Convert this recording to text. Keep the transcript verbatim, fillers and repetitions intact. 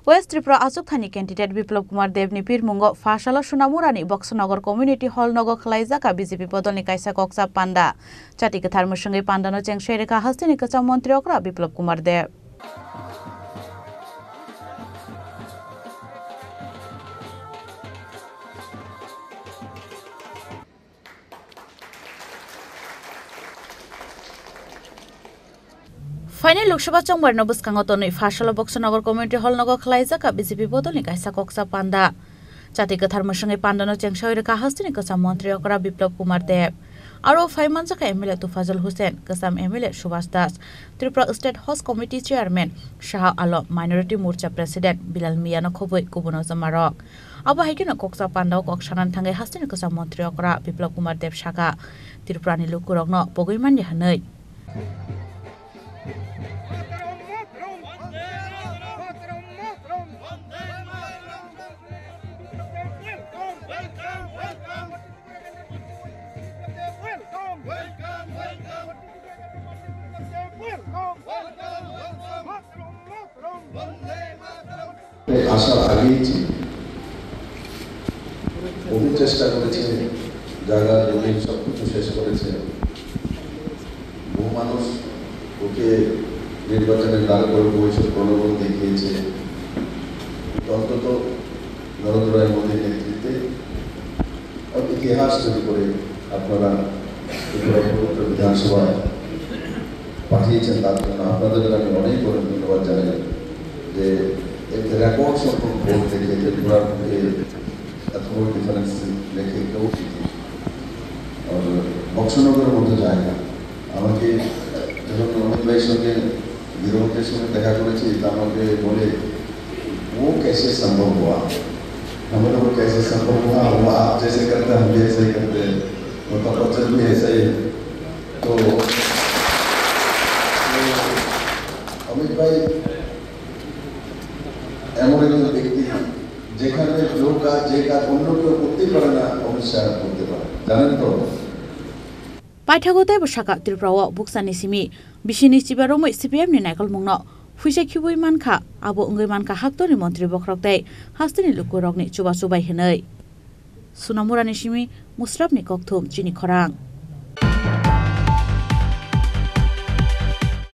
West Tripura achukthani candidate Biplab Kumar Deb ni pirmungo Phasalo Sunamura ni Boxanagar Community Hall nogo khwlaijak B J P bodol ni kaisa koksa panda. Chati kwthar mwswngwi pandano chengshai rwkha hasteni kwcham montri okra Biplab Kumar Deb. Phainai Lok Sabha chongbarino bwskango tonwi Phasalo Boxanagar Community Hall nogo khwlaijak B J P bodol ni kaisa koksa panda. Chati kwthar mwswngwi pandano chengsawi rwkha hasteni kwcham montri okra Biplab Kumar Deb. Aro phai manjakha M L A Tufazul Hussain, kwcham M L A Subhas Das, Tripura State Host Committee Chairman Shah Alam, Minority Morcha President Bilal Miano khobwi kubun ojomarok. Abo hai kheno koksa pandao kok sanani thangwi hasteni kwcham montri okra Biplab Kumar Deb sakha, Tripurani lukurokno pogwi manya hwnwi. আসার আগেই যে বহু চেষ্টা করেছে, জায়গা জমি সব কিছু শেষ করেছে। বহু মানুষ ওকে নির্বাচনে দাঁড় করে বইছে, প্রলোভন দেখিয়েছে। কিন্তু অন্তত নরেন্দ্র রায় মোদীর নেতৃত্বে ইতিহাস তৈরি করে আপনারা ত্রিপুরা পবিত্র বিধানসভায় পাঠিয়েছেন, তার জন্য আপনাদের আমি অনেক অনেক ধন্যবাদ জানাই। যে একটা রেকর্ড সংখ্যক ভোট থেকে ত্রিপুরার বুকে এত বড় ডিফারেন্স রেখে কেউ আর বক্সনগরের মতো যায় না। আমাকে যখন অমিত ভাইয়ের সঙ্গে, গিরকদের সঙ্গে দেখা করেছি, তা আমাকে বলে, "वो कैसे संभव हुआ?" हम लोग, "वो कैसे संभव हुआ? वो आप जैसे करते हैं, हम भी ऐसे ही करते हैं, वो तपस्या भी ऐसा ही है।" तो, तो अमित भाई এমন একজন ব্যক্তি, যেখানে যে কাজ, যে কাজ অন্য কেউ করতেই পারে না, অমিত শাহ করতে পারে। জানেন তো? Paithago teibo sakha, Tripura o buksani simi bisini chiba romwi C P M ni naikolmungno phuisa khiui mankha, abo wngwi mankha haktorni montri bokhorok tei hasteni lukurokni chubachu bai hwnwi. Sunamurani simi Musrapni kokthum chini khorang.